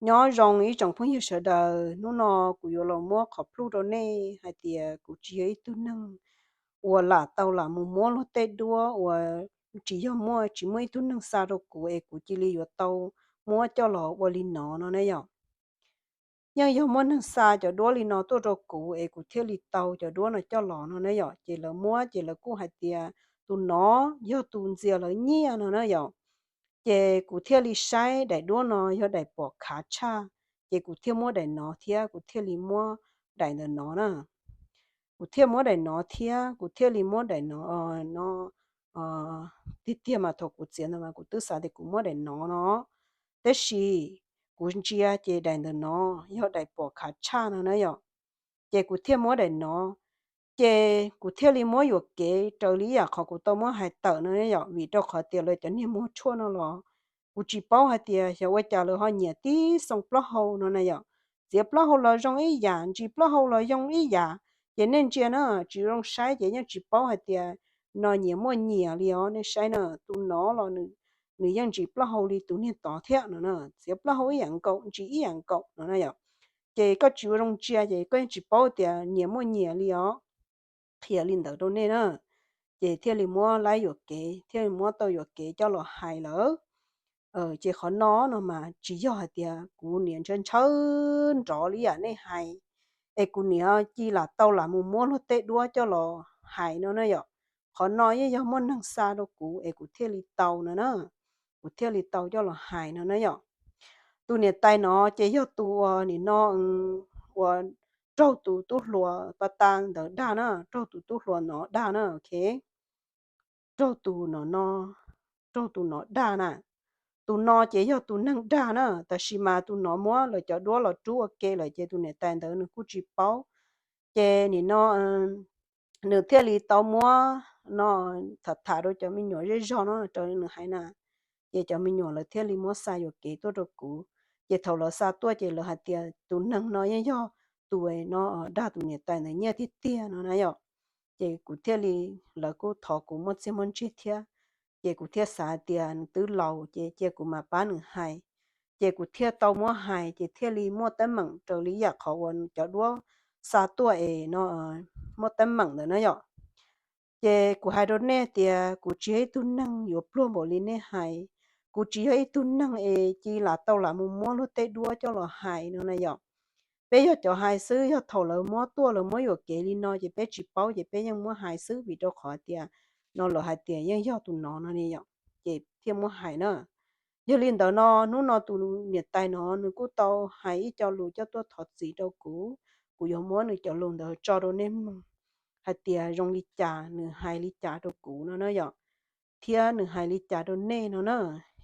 Nyob zoo ib tsoom phooj ywg sawv daws, hnub no kuv yuav los muab qhov plhuj rau nej hais tias kuv tsis yog ib tug neeg uas lam tau lam mus muab luag tej duab uas tsis yog muaj, tsis muaj ib tug neeg xa rau kuv es kuv cia li yuav tau muab coj los ua li no no na yom. Yeej yog muaj neeg xa cov duab li no tuaj rau kuv es kuv thiaj li tau cov duab no coj los no na yom. Ces lawv muab ces lawv kuj hais tias tus no yog tus ntxias lawv nyiaj no na yom. Ces kuv thiaj li saib daim duab no yog daim pom khav tshaj, ces kuv thiaj muab daim no thiab kuv thiaj li muab daim ntawm no na. Kuv thiaj muab daim no thiab kuv thiaj li muab daim no, no tiag tiag mas thaum kuv txiav ntawd mas kuv twb xav tias kuv muab daim no no, tab sis kuv ntsia ces daim ntawm no yog daim pom khav tshaj no na yom. Ces kuv thiaj muab daim no, ces kuv thiaj li muab yuam kev raws li yam qhov kuv tau muab hais tawm no yom, vim rau qhov tias lawv cov niag muag tshuaj no los kuv tsis paub hais tias xyov ua cas lawv ho nyiam tib xoo plaub hau no na yom. Txiav plaub hau los zoo ib yam, ntsis plaub hau los zoo ib yam, ces nej ntsia na, tsis zoo saib ces yeej tsis paub hais tias no nyias muaj nyias li os. Nej saib na, tus no los nws yeej ntsis plaub hau li tus niag tod thiab no na, txiav plaub hau ib yam nkaus, ntsis ib yam nkaus no na yom. Ces koj tsis ua zoo ntsia ces koj yeej tsis paub tias nyias muaj nyias li os. Qhia li ntawd rau nej na, ces thiaj li muab laib yuam kev, thiaj li muab tau yuam kev coj los hais lawm. Ces qhov no no mas tsis yog hais tias kuv niaj ntshaw ntshaw nrov li yam nej hais, es kuv niaj ci lam tau lam mus muab luag tej duab coj los hais no na yom. Qhov no yeej yog muaj neeg xa rau kuv es kuv thiaj li tau no na, kuv thiaj li tau coj los hais no na yom. Tus niam tais no ces yog tus uas nim no uas raug tus tub hluas pa ta ntawd dag na, raug tus tub hluas no dag na, ok. Raug tus no, raug tus no dag na. Tus no ces yog tus neeg dag na, tab sis mas tus no muab lawv cov duab los rub ua ke lawm ces tus niam tais ntawd nws kuj tsis paub. Ces nim no nws thiaj li tau muab no tham tham rau cov me nyuam zej zog no raws li nws hais na. Ces cov me nyuam lawv thiaj li muab xa yuam kev tuaj rau kuv. Ces thaum lawv xa tuaj ces lawv hais tias tus neeg no yeej yog tus no dag tus niam tais ntawd nyiaj tiag tiag no na yom. Ces kuv thiaj li, lawv kuj thov kuv muaj txiaj muaj ntsig thiab. Ces kuv thiaj xav tias nws twb laus ces cia kuv mam pab nws hais. Ces kuv thiaj tau muab hais ces thiaj li muaj teeb meem raws li yam qhov uas cov duab xa tuaj es no muaj teeb meem ntawd na yom. Ces kuv hais rau nej tias kuv tsis yog ib tug neeg yuav pluag npaum li nej hais. Kuv tsis yog ib tug neeg es ci lam tau lam mus muab luag tej duab coj los hais no na yom. Peb yog cov hais xwb, yog thaum lawv muab tuaj lawv muab yuam kev li no ces peb tsis paub ces peb yeej muab hais xwb vim rau qhov tias no lawv hais tias yeej yog tus no no ne yom, ces thiaj muab hais na. Yog li ntawd no hnub no tus niam tais no nws kuj tau hais ib co lus coj tuaj thov txim rau kuv, kuv yuav muab nws cov lus ntawd tso rau nej mloog hais tias zoo li cas nws hais li cas rau kuv no na yom, thiab nws hais li cas rau nej no na.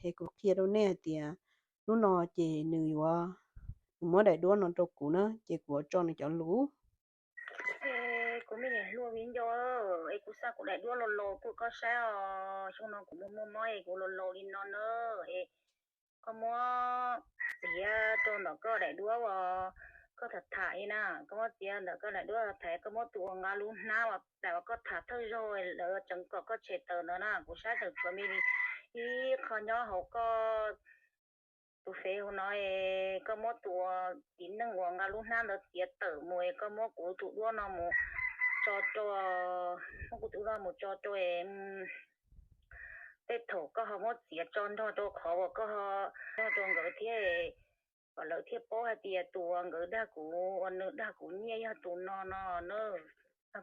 Es kuv qhia rau nej hais tias hnub no ces nws yuav, nws muab daim duab no rau kuv na ces kuv yuav tso nws cov lus. Es kuv me niam hluas viv ncaus, es kuv xa kuv daim duab laus laus tuaj koj saib os. Xyoo no kuv muaj muaj mob es kuv laus laus li no na, es koj muab txiav rau ntawm koj daim duab uas koj tham tham li na, koj muab txiav ntawm koj daim duab tham, koj muab tus uas nqa lub hnab uas daim uas koj tham thawj zaug lawv tseem kom koj tshem tawm ntawd na, kuv saib tseem tshuav me ib qho nyob hauv koj tus fev hauv no, koj muab tus uas txiv neej uas nqa lub hnab ntawd txiav tawm mus, koj muab kuv tus duab no mus tso rau, muab kuv tus duab no mus tso rau, tej thaum koj ho muab txiav tso nrog rau qhov uas koj ho nrog rau nkawd thiab, kom lawv thiaj paub hais tias tus uas nkawd dag kuv uas nws dag kuv nyiaj yog tus no no na.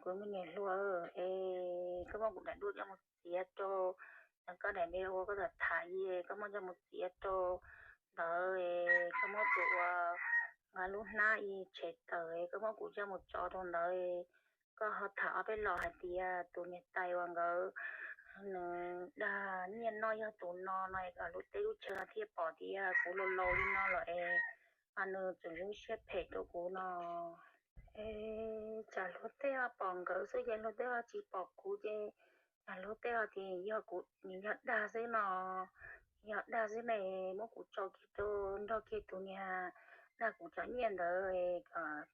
Kuv me niam hluas, es koj muab kuv daim duab coj mus txiav rau, koj daim me uas koj tham tham, koj muab coj mus txiav rau ntawd, koj muab tus uas nqa lub hnab ib tshem tawm, koj muab kuv coj mus tso rau ntawd, koj ho tham ob peb los hais tias tus niam tais uas nkawd nws dag nyiaj no yog tus no no, kom lub teb lub chaw no thiaj pom tias kuv laus laus li no lawm es nws tseem zoo siab phem rau kuv no. Es tsam luag tej ho pom nkawd xwb ces luag tej ho tsis pom kuv ces, tsam luag tej ho tias yog kuv, nws yog dag xwb no, yog dag xwb ne, muab kuv tso kiag rau nrog kiag tus niag dag kuv cov nyiaj ntawd,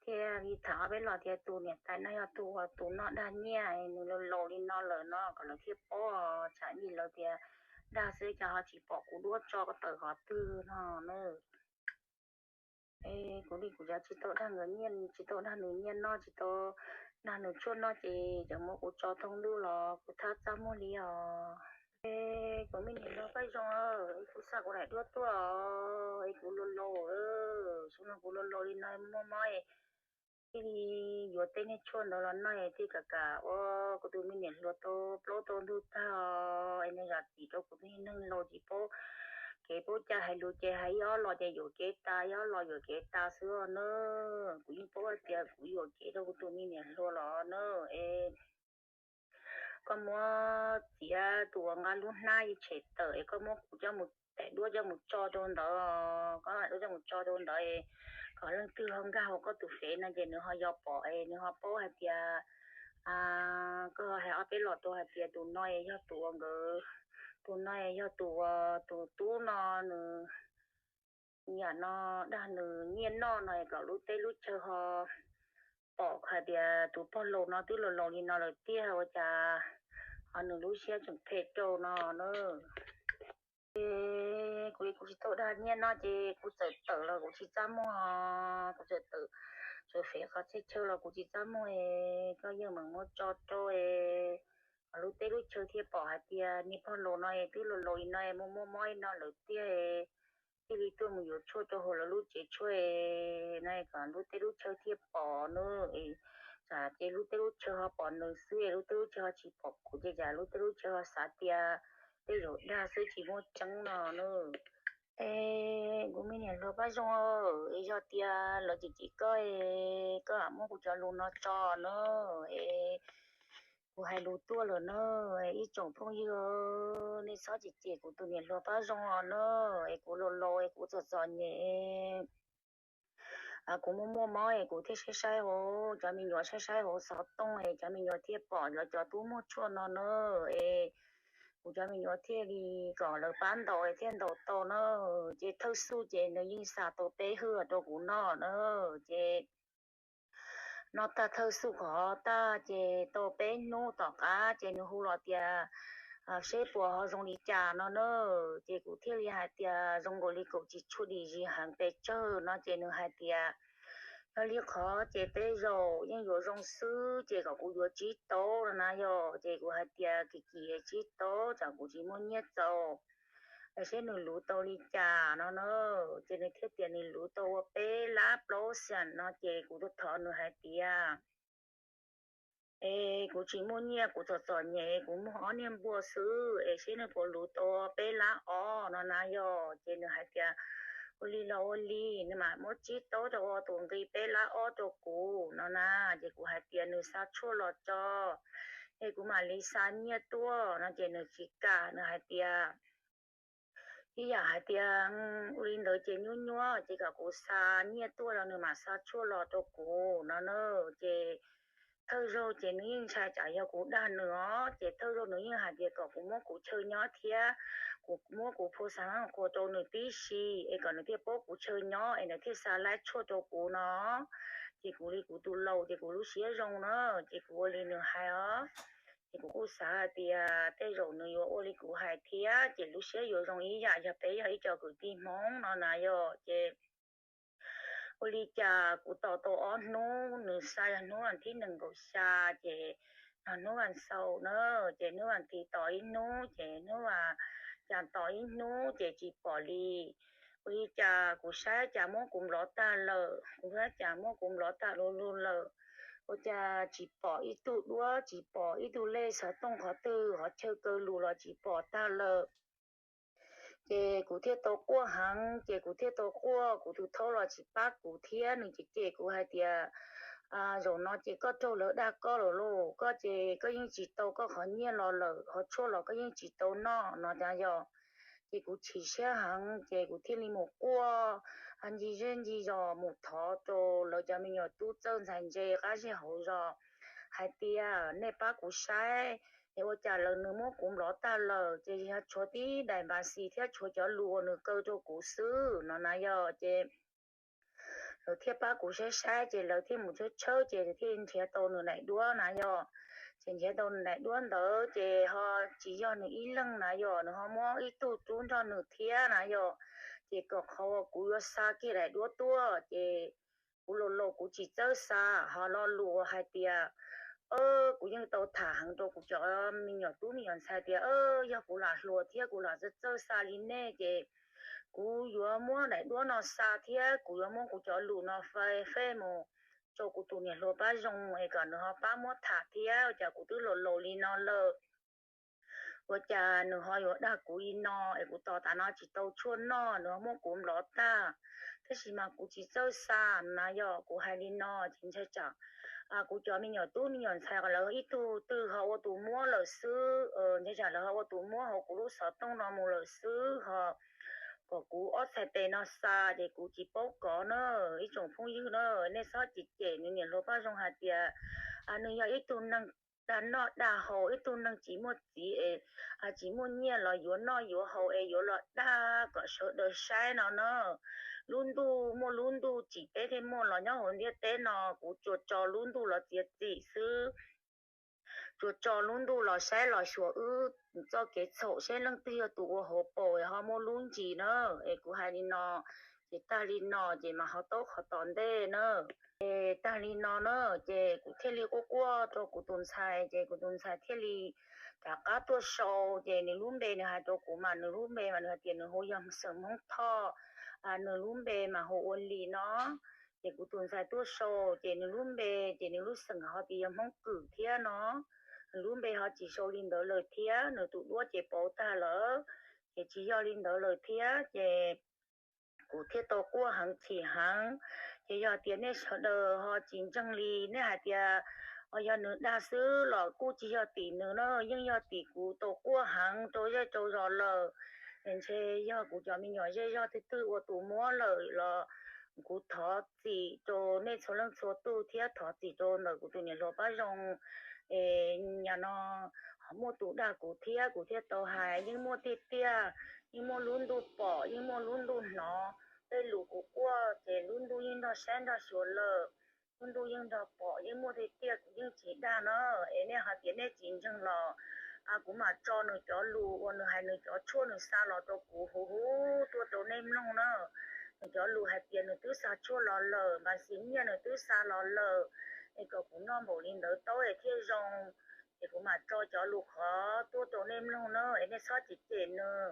thiaj li tham ob peb los tias tus niam tais no yog tus uas tus no dag nyiaj, nws laus laus li no lawm no kom lawv thiaj paub, tsam ib lawv tias dag xwb ces ho tsis pom kuv duab tso tawm qhov twg no na. Es kuv li kuv yuav tsis tau dag nkawd nyiaj, tsis tau dag nws nyiaj noj, tsis tau dag nws tshuaj noj ces cov muab kuv tso thoob ntuj los kuv thab txaj muag li os. Es kuv me niam hluas Paj Zoo, es kuv xa kuv daim duab tuaj os, es kuv laus laus, xyoo no kuv laus laus li no muaj mob, thiaj li yuav tej niag tshuaj ntawd los noj thiaj kam kam ua kuv tus me niam hluas tau plaub tau ntug tag os. Es nws zam txim rau kuv tus neeg laus tsis paub kev paub cai, hais lus ces hais ib ob los ces yuam kev tas, ib ob los yuam kev tas xwb os na. Kuv yeej paub hais tias kuv yuam kev rau kuv tus me niam hluas los na. Es koj muab txiav tus uas nqa lub hnab ib tshem tawm es koj muab kuv coj mus, daim duab coj mus tso rau ntawd, koj daim duab coj mus tso rau ntawd es kom leej twg ho nkag hauv koj tus fev no ces nws ho yog pom es nws ho paub hais tias koj hais ob peb los rau hais tias tus no es yog tus uas nkawd, tus no es yog tus uas tus tub no nws yam no dag nws nyiaj noj no es kom lub teb lub chaw ho pom hais tias tus pog laus no twb laus laus li no lawm tiag ua cas ho nws lub siab tseem phem rau no na. Kuv li kuv tsis tau dag nyiaj noj ces kuv txawm tawm los kuv tsis txaj muag, kuv txawm tawm, txawm fem qhov txhia chaw los kuv tsis txaj muag es koj yeej meem muab tso rau es lub teb lub chaw thiaj pom hais tias niag pog laus no es twb laus laus li no es muaj muaj mob li no lawm tiag es thiaj li tuaj mus yuav tshuaj rau hauv lawv lub tsev tshuaj es no kom lub teb lub chaw thiaj pom na. Es tsam ces lub teb lub chaw ho pom nws xwb es lub teb lub chaw ho tsis pom kuv ces cas lub teb lub chaw ho xav tias tej zaum dag xwb tsis muaj tseeb no na. Es kuv me niam hluas Paj Zoo, es yog tias lawv cem cem koj es koj muab kuv cov lus no tso na, es kuv hais lus tuaj lawm na. Ib tsoom phooj ywg, nej txhob cem cem kuv tus niam hluas Paj Zoo os na. Es kuv laus laus es kuv txom txom nyem, kuv muaj muaj mob es kuv thiaj saib saib hauv cov me nyuam, saib saib hauv xov tooj es cov me nyuam thiaj pom lawv cov tub muag tshuaj no na. Es kuv cov me nyuam thiaj li kom lawv pab ntaus es thiaj ntaus tau na. Ces thawj xuj ces nws yeej xa tau peb hwj rau kuv noj na. Ces noj tag thawj xuj qhov tag ces tau peb hnub tom qab ces nws hu los tias seb puas ho zoo li cas no na. Ces kuv thiaj li hais tias zoo nkaus li kaum tsis tshuaj dim zis heev pes tsawg no ces nws hais tias yog li qhov ces tej zaum yeej yuav zoo xwb ces kom kuv yuav tsib tauv no na yog. Ces kuv hais tias kim kim tsib tauv tsam kuv tsis muaj nyiaj txaus, seb nws luv tau li cas no na. Ces nws thiaj tias nws luv tau ua peb lab plaub xees no ces kuv thov nws hais tias es kuv tsis muaj nyiaj, kuv txom txom nyem, kuv muag ob niag npua xwb es seb nws puas luv tau peb lab ob no na yog. Ces nws hais tias ua li los ua li, nws mam muab tsib tauv rau ua tus nqi peb lab ob rau kuv no na. Ces kuv hais tias nws xa tshuaj los tso es kuv mam li xa nyiaj tuaj no ces nws tsis kam, nws hais tias ib yam hais tias ua li ntawd ces nyuab nyuab ces kom kuv xa nyiaj tuaj los nws mam xa tshuaj los rau kuv no na. Ces thawj zaug ces nws yeej ntshai tsam yog kuv dag nws os, ces thawj zaug nws yeej hais tias kom kuv muab kuv chaw nyob thiab kuv muab kuv phua xav qhua rau nws tib si es kom nws thiaj paub kuv chaw nyob es nws thiaj xa laib tshuaj rau kuv no. Ces kuv li kuv tus laus ces kuv lub siab zoo na, ces kuv ua li nws hais os. Ces kuv kuj xav hais tias tej zaum nws yuav ua li kuv hais thiab ces lub siab yuav zoo ib yam yog peb yog ib co kwv tij Hmoob no na yog. Ces ua li cas kuv tos tau ob hnub, nws xa yog hnub vas thib nees nkaum xya, ces yog hnub vas xaum na, ces hnub vas thiv tos ib hnub, ces hnub vas cas tos ib hnub ces tsis pom li. Ua li cas kuv saib cas muab kuv nplov tag lawm, kuv saib cas muab kuv nplov tag lug lug lawm. Ua cas tsis pom ib tug duab, tsis pom ib tug lej xov tooj qhov twg, qhov chaw kaw lus los tsis pom tag lawm. Ces kuv thiaj tau quaj heev, ces kuv thiaj tau quaj, kuv tus thaub los tsis pab kuv thiab, nws cem cem kuv hais tias zaum no ces koj raug lawv dag koj lawm lauj, koj ces koj yeej tsis tau koj qhov nyiaj los lawm, qhov tshuaj los koj yeej tsis tau noj no na yog. Ces kuv chim siab heev ces kuv thiaj li mus quaj ncig zej ncig zos mus thov rau lawv cov me nyuam tub txawj ntxhais ntse qab zej hauv zos hais tias nej pab kuv saib es ua cas lawv nws muab kuv nplov tag lawm, ces yog tshuav tib daim npav xis thiab tshuav cov lus uas nws kaw rau kuv xwb no na yog. Ces lawv thiaj pab kuv saib saib ces lawv thiaj mus tshawb tshawb ces lawv thiaj nrhiav tau nws daim duab na yog. Ces nrhiav tau nws daim duab ntawd ces ho tsis yog nws ib leeg na yog, nws ho muab ib tug rub nrog nws thiab na yog. Ces kom qhov uas kuv yuav xa kiag daim duab tuaj ces kuv laus laus kuv tsis txawj xa. Ho lo lus hais tias, kuv yeej tau tham heev rau kuv cov me nyuam tub me nyuam ntxhais tias, yog kuv lam hluas thiab kuv lam txawj txawj xa li nej ces kuv yuav muab daim duab no xa thiab kuv yuav muab kuv cov lus no fej mus rau kuv tus niam hluas Pab Zoo es kom nws ho pab muab tham thiab, ua cas kuv twb laus laus li no lawm, ua cas nws ho yuav dag kuv li no es kuv tos tas no tsis tau tshuaj noj nws ho muab kuv nplov tag, tab sis mas kuv tsis txawj xa na yog kuv hais li no ces ntshai tsam kuv cov me nyuam tub me nyuam ntxhais lawv ib tug twg ho ua tus muab lawm xwb, ntshai tsam lawv ho ua tus muab hauv kuv lub xov tooj no mus lawm xwb ho kom kuv ob txhais tes no xa ces kuv tsis paub kov na. Ib tsoom phooj ywg na, nej txhob cem cem nws niam hluas Pab Zoo hais tias nws yog ib tug neeg dag noj dag haus, ib tug neeg tsis muaj txiv es tsis muaj nyiaj los yuav noj yuav haus es yuav los dag kom sawv daws saib no na. Lub ntuj muaj lub ntuj tsim teb thiaj muaj los nyob hauv ntiaj teb no kuv tsuas tso lub ntuj los txiav txim xwb. Tsuas tso lub ntuj los saib los xyuas wb txoj kev txhaum seb leej twg yog tus ua hauv paus es ho muaj lub ntsis na. Es kuv hais li no ces tag li no ces mas ho taub qhov tom ntej na. Es tag li no na ces kuv thiaj li quaj quaj rau kuv tus ntxhais ces kuv tus ntxhais thiaj li rov qab tuaj sau ces nws lub npe nws hais rau kuv mas nws lub npe mas nws hais tias nws hu yog xeem Hmoob Thoj, nws lub npe mas hu ua Lis no. Ces kuv tus ntxhais tuaj sau ces nws lub npe ces nws lub xeem ho tias yog Hmoob Kwm thiab no. Nws lub npe ho tsis sau li ntawd lawm thiab, nws tus duab ces pauv tag lawm ces tsis yog li ntawd lawm thiab ces kuv thiaj tau quaj heev chim heev. Ces yog tias nej sawv daws ho tsis ntseeg li, nej hais tias yog nws dag xwb los kuj tsis yog tim nws na, yeej yog tim kuv tau quaj heev rau zej rau zos lawm. Es ntshe yog kuv cov me nyuam zej zog twg twg ua tus muab lawm los kuv thov txim rau nej txhua leej txhua tus thiab thov txim rau ntawm kuv tus niam hluas Pab Zoo. Es nyam no ho muaj tus dag kuv thiab kuv thiaj tau hais, yeej muaj tiag tiag, yeej muaj lub ntuj pom, yeej muaj lub ntuj hnov. Tej lus kuv quaj ces lub ntuj yeej nrog saib nrog xyuas lawm, lub ntuj yeej nrog pom, yeej muaj tiag tiag, kuv yeej tsis dag na. Es nej hais tias nej tsis ntseeg los kuv mam tso nws cov lus uas nws hais nws cov tshuaj nws xa los rau kuv huv huv tuaj rau nej mloog na. Nws cov lus hais tias nws twb xa tshuaj los lawm, npas xis nyiaj nws twb xa los lawm, es kom kuv noj npaum li ntawd tau es thiaj zoo. Ces kuv mam tso cov lus qhov tuaj rau nej mloog na, es nej txhob cem cem nws.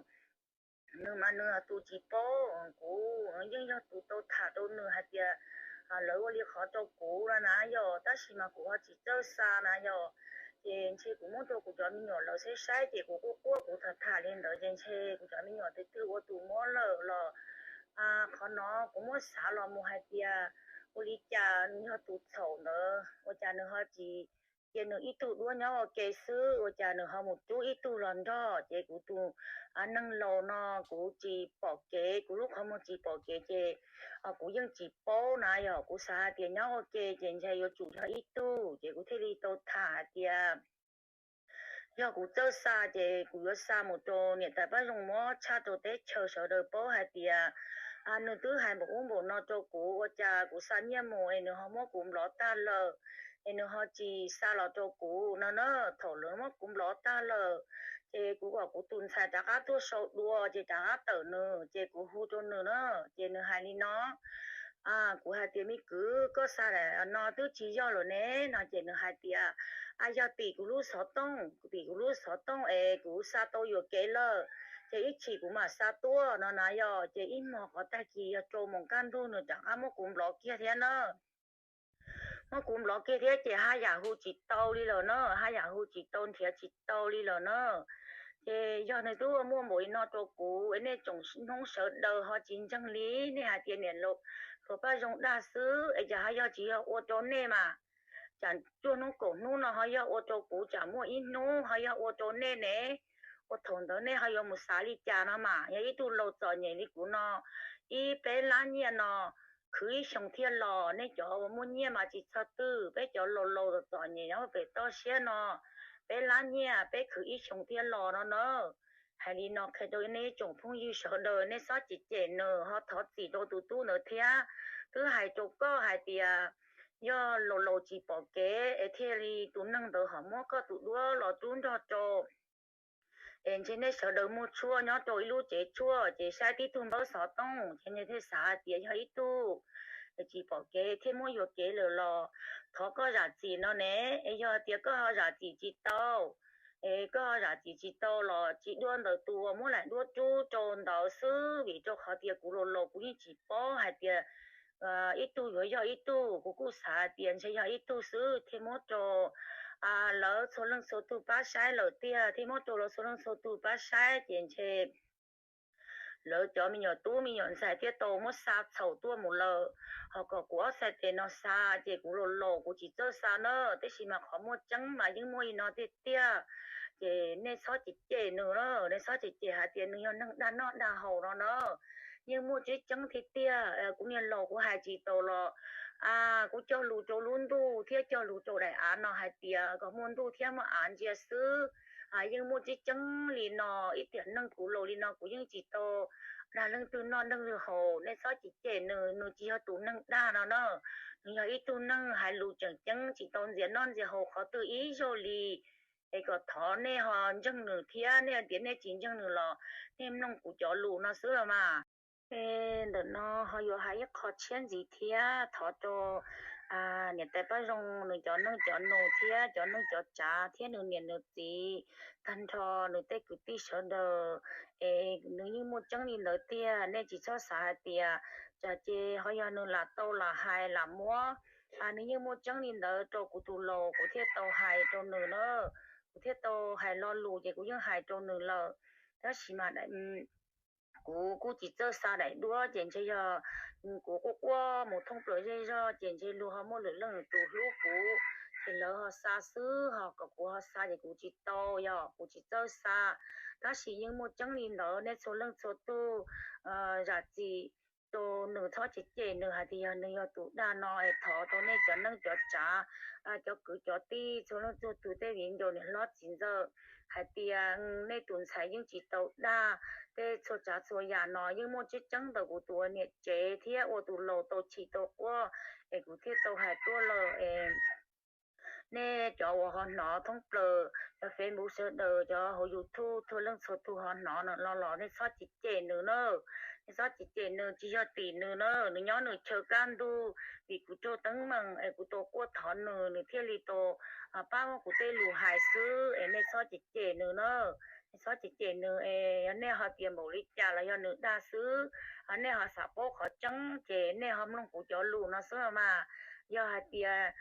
Nws mas nws tus tsis paub, kuv yeej yog tus tau tham rau nws hais tias lawv ua li qhov rau kuv no na yog, tab sis mas kuv ho tsis txawj xa na yog. Ces ntshe kuv muab rau kuv cov me nyuam lawv saib saib ces kuv quaj quaj kuv tham tham li ntawd ces ntshe kuv cov me nyuam twg twg ua tus muab lawm los qhov no kuv muab xav los mus hais tias ua li cas nws yog tus txhaum ntawd ua cas nws ho tsis cia nws ib tug duab nyob ua ke xwb, ua cas nws ho mus rub ib tug los nrog. Ces kuv tus neeg laus no kuv tsis pom kev, kuv lub qhov muag tsis pom kev ces kuv yeej tsis paub na yog, kuv xav hais tias nyob ua ke ces ntshe yuav tsum yog ib tug, ces kuv thiaj li tau tham hais tias yog kuv txawj xa ces kuv yuav xa mus rau niam tais Pab Zoo muab tshaj rau teb chaws sawv daws paub hais tias nws twb hais npaum ub npaum no rau kuv, ua cas kuv xa nyiaj mus es nws ho muab kuv nplov tag lawm, es nws ho tsis xa los rau kuv no na. Thaum lawv muab kuv nplov tag lawm, ces kuv kom kuv tus ntxhais rov qab tuaj sau dua ces rov qab tawm nws, ces kuv hu rau nws na, ces nws hais li no, kuv hais tias me kwv, koj xa daim no twb tsis yog lawm ne no, ces nws hais tias a yog tim kuv lub xov tooj, tim kuv lub xov tooj es kuv xa tau yuam kev lawm, ces ib chim kuv mam xa tuaj no na yog. Ces ib hmos qhov tag kis yog rau moos kaj ntug nws rov qab muab kuv nplov kiag thiab na. Muab kuv nplov kiag thiab ces haj yam hu tsis tau li lawm na, haj yam hu tsis tau nrhiav tsis tau li lawm na. Ces yog nws twb ua muaj npaum li no rau kuv es nej tsoom Hmoob sawv daws ho tsis ntseeg li, nej hais tias niam laus hluas Paj Zoo dag xwb es cas ho yog tsis yog ua rau nej mas, tsam cuaj hnub kaum hnub no ho yog ua rau kuv, tsam muaj ib hnub ho yog ua rau nej ne. Ua thaum ntawd nej ho yuav mus xav li cas no mas, yog ib tug laus txom nyem li kuv no, ib peb lab nyiaj no khwv ib xyoos thiaj los. Nej cov uas muaj nyiaj mas tsis txog twg, peb cov laus laus txom nyem nyob pem toj siab no, peb lab nyiaj peb khwv ib xyoos thiaj los no na. Hais li no qhia rau nej tsoom phooj ywg sawv daws, nej txhob cem cem nws, ho thov txim rau tus tub ntawd thiab. Twb hais rau koj hais tias yog laus laus tsis pom kev es thiaj li tus neeg ntawd ho muab koj tus duab los rub nrog rau Es ntshe nej sawv daws muaj tshuaj nyob rau ib lub tsev tshuaj ces saib tib tug npawb xov tooj ces ntshe thiaj xav hais tias yog ib tug tsis pom kev thiab muab yuam kev lawm los thov koj zam txim no ne. Es yog tias koj ho zam txim tsis tau, es koj ho zam txim tsis tau los tsis dua ntawm tus uas muab daim duab rub rau ntawd xwb, vim rau qhov tias kuv laus laus kuv yeej tsis paub hais tias ib tug yuav yog ib tug, kuv kuj xav hais tias ntshe yog ib tug xwb thiaj muab rau lawv txhua leej txhua tug pab saib lawm tiag, thiaj muab rau lawv txhua leej txhua tug pab saib ces ntshe lawv cov me nyuam tub me nyuam ntxhais thiaj tau muab xa txhaum tuaj mus lawm. Ho kom kuv ob txhais tes no xa ces kuv laus laus kuv tsis txawj xa na, tab sis mas qhov muaj tseeb mas yeej muaj li no tiag tiag. Ces nej txhob cem cem nws na, nej txhob cem cem hais tias nws yog neeg dag noj dag haus no na. Yeej muaj tseeb tseeb tiag tiag, kuv niag laus kuv hais tsis tau los kuv cog lus rau lub ntuj thiab cog lus rau daim av no hais tias kom muaj ntuj thiab muaj av ntsia xwb. Yeej muaj tseeb tseeb li no, ib tiam neej kuv laus li no kuv yeej tsis tau dag leej twg noj leej twg haus, nej txhob cem cem nws, nws tsis yog tus neeg dag no na. Nws yog ib tug neeg hais lus tseem ceeb tsis tau ntxias noj ntxias haus qhov twg ib zaug li. Es kom thov nej ho ntseeg nws thiab, nej hais tias nej tsis ntseeg nws los nej mloog kuv cov lus no xwb los mas. Es ntawm no ho yuav hais ib qho tshiab ntxiv thiab, thov rau niam tais Paj Zoo nws cov neej cov nus thiab cov neej cov tsav thiab nws niam nws txiv, tag nrho nws tej kwv tij sawv daws. Es nws yeej muaj tseeb li ntawd tiag, nej tsis txhob xav hais tias tsam ces ho yog nws lam tau lam hais lam muab. Nws yeej muaj tseeb li ntawd rau kuv tus laus kuv thiaj tau hais rau nws na. Kuv thiaj tau hais lo lus ces kuv yeej hais rau nws lawm. Tab sis mas kuv kuj tsis txawj xa daim duab ces ntshe yog kuv quaj quaj mus thoob plaws zej zog ces ntshe luag ho muaj lwm leej tus hlub kuv, ces lawv ho xa xwb, ho kom kuv ho xa ces kuv tsis tau, yog kuv tsis txawj xa. Tab sis yeej muaj tseeb li ntawd, nej txhua leej txhua tug zam txim rau nws, txhob cem cem nws hais tias yog nws yog tus dag no. Es thov rau nej cov neej cov tsav, cov kwv cov tij, txhua leej txhua tus tej viv ncaus niam hlob txiv ntxawm hais tias nej tus ntxhais yeej tsis tau dag. Tej txhua tsav txhua yam no yeej muaj tseeb tseeb ntawm kuv tus ua niam tsev thiab ua tus laus tau chim tau quaj, es kuv thiaj tau hais tuaj lawm. Nej cov uas ho hnov thoob plaws cov Facebook sawv daws, cov hauv YouTube, txhua leej txhua tus ho hnov no los nej txhob cem cem nws na. Nej txhob cem cem nws, tsis yog tim nws na, nws nyob nws chaw kaj ntug. Vim kuv raug teeb meem es kuv tau quaj thov nws, nws thiaj li tau pab muab kuv tej lus hais xwb. Es nej txhob cem cem nws na. Nej txhob cem cem nws es yog nej ho tias npaum li cas los yog nws dag xwb, nej ho xav paub qhov tseeb ces nej ho mloog kuv cov lus no xwb los mas. Yog hais tias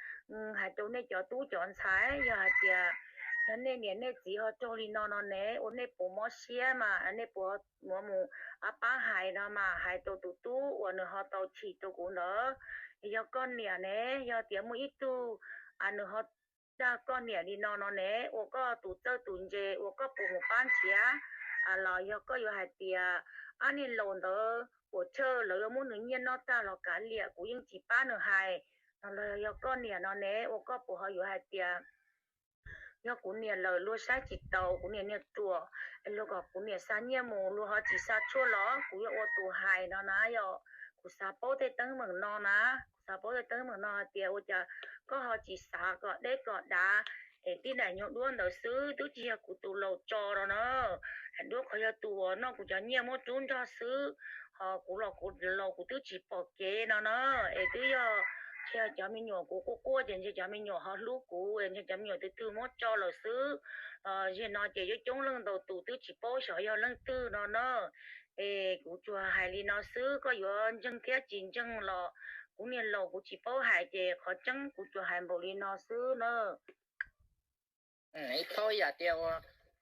hais rau nej cov tub cov ntxhais, yog hais tias yog nej niam nej txiv ho raug li no no ne, ua nej puas mob siab mas nej puas muab mus pab hais no mas, hais rau tus tub uas nws ho tau chim rau kuv ntawd. Yog koj niam ne, yog tias muaj ib tug nws ho dag koj niam li no no ne, ua koj tus txawj tus ntse, ua koj puas mus pab nrhiav? Los yog koj yuav hais tias ab niag laus ntawd puas chawj lawv yuav muab nws nyiaj noj tag los kav liam, kuv yeej tsis pab nws hais no. Los yog koj niam no ne, ua koj puas ho yuav hais tias yog kuv niam lawm luag saib tsis taus, kuv niam niag ruam, luag kom kuv niam xa nyiaj mus luag ho tsis xa tshuaj los kuv yuav ua tus hais no na. Yog kuv xav paub tej teeb meem no na, kuv xav paub tej teeb meem no hais tias ua cas koj ho tsis xav kom deb kom dav, es tib daim nyuag duab ntawd xwb twb tsis yog kuv tus laus tso no na. Daim duab qhov yog tus uas noj kuv cov nyiaj muab rub nrog xwb, ho kuv los kuv laus kuv twb tsis pom kev no na. Es twb yog, ntshe cov me nyuam kuv quaj quaj ces ntshe cov me nyuam ho hlub kuv es ntshe cov me nyuam twg twg muab tso lawm xwb. Zaum no ces yuav coob leej ntau tus twb tsis paub xyov yog leej twg no na. Es kuv tsuas hais li no xwb, koj yuav ntseeg thiab tsis ntseeg los kuv niag laus kuv tsis paub hais, ces qhov tseeb kuv tsuas hais npaum li no xwb na. Ib thaum yam tias ua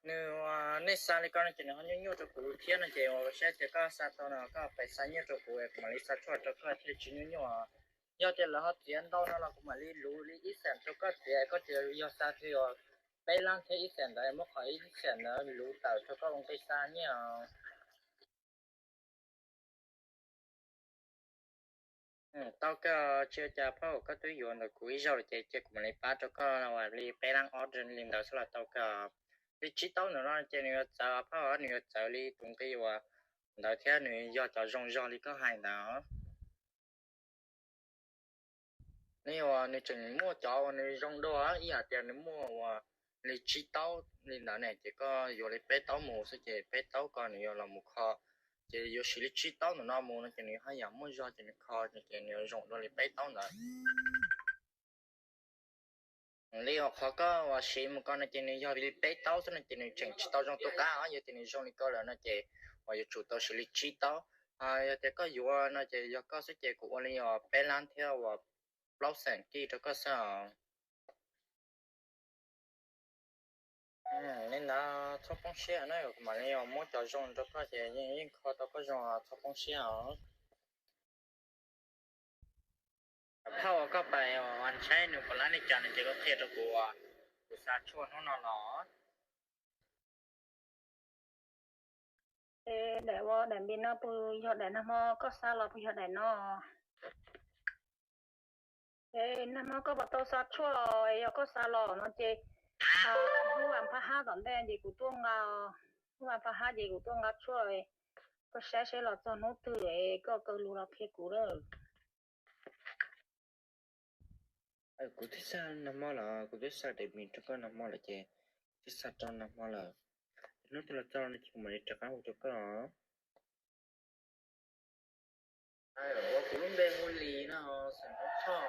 nws, nej xa li ko no ces nws ho nyuaj nyuaj rau kuv thiab no ces ua saib tias koj xa tau no koj pes xa nyiaj rau kuv es kuv mam li xa tshuaj rau koj thiaj tsis nyuaj nyuaj. Yog tias lawv ho txiav ntau no los kuv mam li luv li ib xees rau koj txiav, koj txiav yog xa twg uas peb lab thiab ib xees ntawd, muab qhov ib xees ntawd luv tawm rau koj ua nqi xa nyiaj os. Tau kawg, tsis ua cas phauj, koj twb yuav ntawm kuv ib zaug lawm ces cia kuv mam li pab rau koj li peb lab ob li ntawd xwb los tau kawg. Li tsib taub ntawm no ces nws yuav txawv phauj, nws yuav txawv li tus nqi uas ntawd thiab nws yog cov zoo zog li koj hais ntawd. Nws uas nws tseem muaj cov uas nws zoo dua ib yam tias nws muaj uas li tsib taub li ntawd ne, ces koj yuav li peb taub mus xwb ces peb taub ko nws yuav los mus kho, ces yuav siv li tsib taub ntawm no mus no ces nws haj yam muaj zog ces nws kho ces nws yuav zoo dua li peb taub ntawd. Li uas qhov koj uas siv mus ko no ces nws yog li peb taub xwb no ces nws tseem tsis tau zoo tus qab os. Yog tias nws zoo li ko lawm no ces uas yuav tsum tau siv li tsib taub. Yog tias koj yuav no ces yog koj xwb ces kuv ua li uas peb lab thiab uas plaub xees kij rau koj xwb os. Li ntawd txhob poob siab na, kuv mam li uas muab cov zoo rau koj ces yeej kho tau koj zoo, txhob poob siab os. Phauj uas koj pais uas ntshai nws puas lab li cas no ces koj qhia rau kuv uas kuv xa tshuaj hnub no los. Daim ua daim npis no puas yog daim nag hmo koj xa los puas yog daim no? Nag hmo koj puas tau xa tshuaj, yog koj xa los no ces hnub vas phav hab tom ntej ces kuv tuaj nqa, hnub vas phav hab ces kuv tuaj nqa tshuaj, koj saib seb los txog hnub twg koj kaw lus los qhia kuv lawm. Kuv twb xa nag hmo lawm, kuv twb xa daim npis rau koj nag hmo lawm ces kuv twb xa rau nag hmo lawm. Hnub twg los txog no ces kuv mam li rov qab hu rau koj. Ua kuv lub npe hu Lis no, xeem Hmoob Thoj.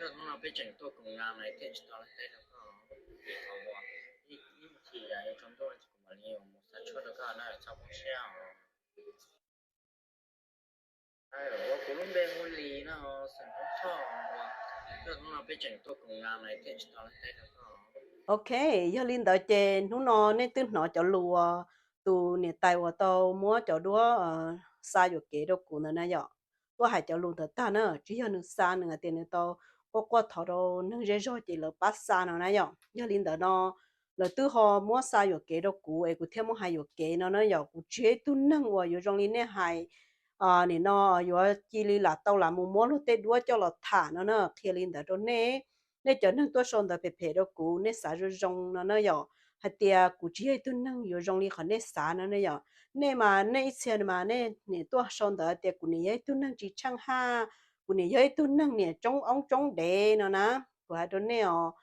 Ua hnub no peb tseem tuaj koom nas lawm thiaj tsis tau teb rau koj. Vim qhov uas ib chim yuav tsaus ntuj no ces kuv mam li mus xa tshuaj rau koj na, txhob poob siab os. Ua kuv lub npe hu Lis no, xeem Hmoob Thoj. Ua hnub no peb tseem tuaj koom nas lawm thiaj tsis tau teb rau koj. Ok, yog li ntawd ces hnub no nej twb hnov cov lus uas tus niam tais uas tau muab cov duab xa yuam kev rau kuv ntawd na yom, tuaj hais cov lus ntawd tag na, tsis yog nws xa, nws hais tias nws tau quaj quaj thov rau neeg zej zog ces lawv pab xa no na yom. Yog li ntawd no lawv twb ho muab xa yuam kev rau kuv es kuv thiaj muab hais yuam kev no na yom. Kuv tsis yog ib tug neeg uas yuav zoo li nej hais, nim no yuav cia li lam tau lam mus muab luag tej duab coj los tham no na, qhia li ntawd rau nej. Nej cov neeg tuaj sau ntawv phem phem rau kuv, nej xav zoo zoo no na yom, hais tias kuv tsis yog ib tug neeg yuav zoo li qhov nej xav no na yom. Nej mas nej ib txhia mas nej niam tuaj sau ntawv tias kuv niam yog ib tug neeg tsis tsheej haj, kuv niam yog ib tug neeg niam tsoob oob tsoob dev no na. Kuv hais rau nej os,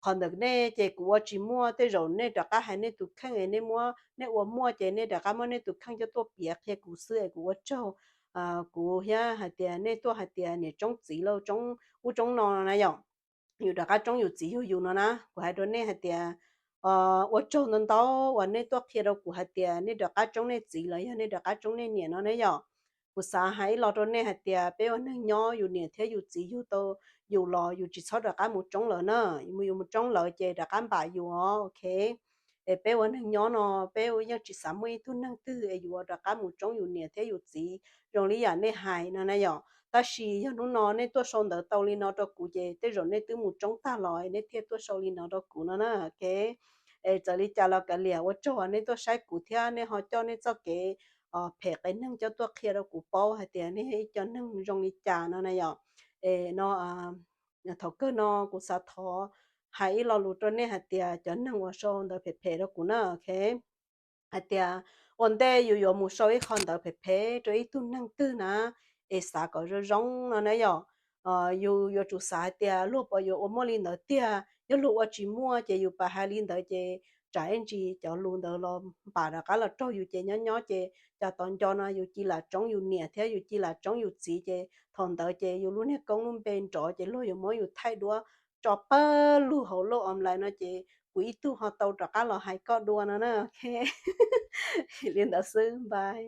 qhov ntawm nej ces kuv ua tsis muaj, tej zaum nej rov qab hais nej tus kheej es nej muab, nej ua muaj ces nej rov qab muab nej tus kheej coj tuaj piav qhia kuv xwb es kuv ua tsaug. Kuv thiab hais tias nej tuaj hais tias niam tsoob txiv lauj, tsoob ub tsoob no na yom, yus rov qab tsoob yus txiv yug yus no na. Kuv hais rau nej hais tias ua tsaug ntau ntau uas nej tuaj qhia rau kuv hais tias nej rov qab tsoob nej txiv los yog nej rov qab tsoob nej niam no na yom. Kuv xav hais ib los rau nej hais tias peb ua neeg nyob yus niam thiab yus txiv yug tau yus los yus tsis txhob rov qab mus tsoob lawv na. Yus mus, yus mus tsoob lawv ces rov qab npam yus os, ok. Es peb ua neeg nyob no peb yeej tsis xav muaj ib tug neeg twg es yus ua rov qab mus tsoob yus niam thiab yus txiv zoo li yam nej hais no na yom. Tab sis yog hnub no nej tuaj sau ntawv tau li no rau kuv ces tej zaum nej twb mus tsoob tag los nej thiaj tuaj sau li no rau kuv no na, ok. Es txawm li cas los kav liam, ua tsaug uas nej tuaj saib kuv thiab nej ho coj nej txoj kev phem qias neeg coj tuaj qhia rau kuv paub hais tias nej yog ib co neeg zoo li cas no na yom. Es no thaum kawg no kuv xav thov hais ib lo lus rau nej hais tias cov neeg uas sau ntawv phem phem rau kuv na, ok, hais tias ua ntej yus yuav mus sau ib qho ntawv phem phem rau ib tug neeg twg na, es xav kom zoo zoo no na yom. Yus yuav tsum xav hais tias luag puas yuav ua muaj li ntawd tiag, yog luag ua tsis muaj ces yus pab hais li ntawd ces tsam ib ntsis cov lus ntawd los npam rov qab los raug yus ces nyob nyob ces cas tom nco no yus cia lam tsoob yus niam thiab yus cia lam tsoob yus txiv ces thaum ntawd ces yus lub niag koob lub npe nrov ces luag yuav muab yus thaij duab tso pawg lug hauv lub online no ces kuv ib tug ho tau rov qab los hais koj dua no na, ok. Li ntawd xwb, bye.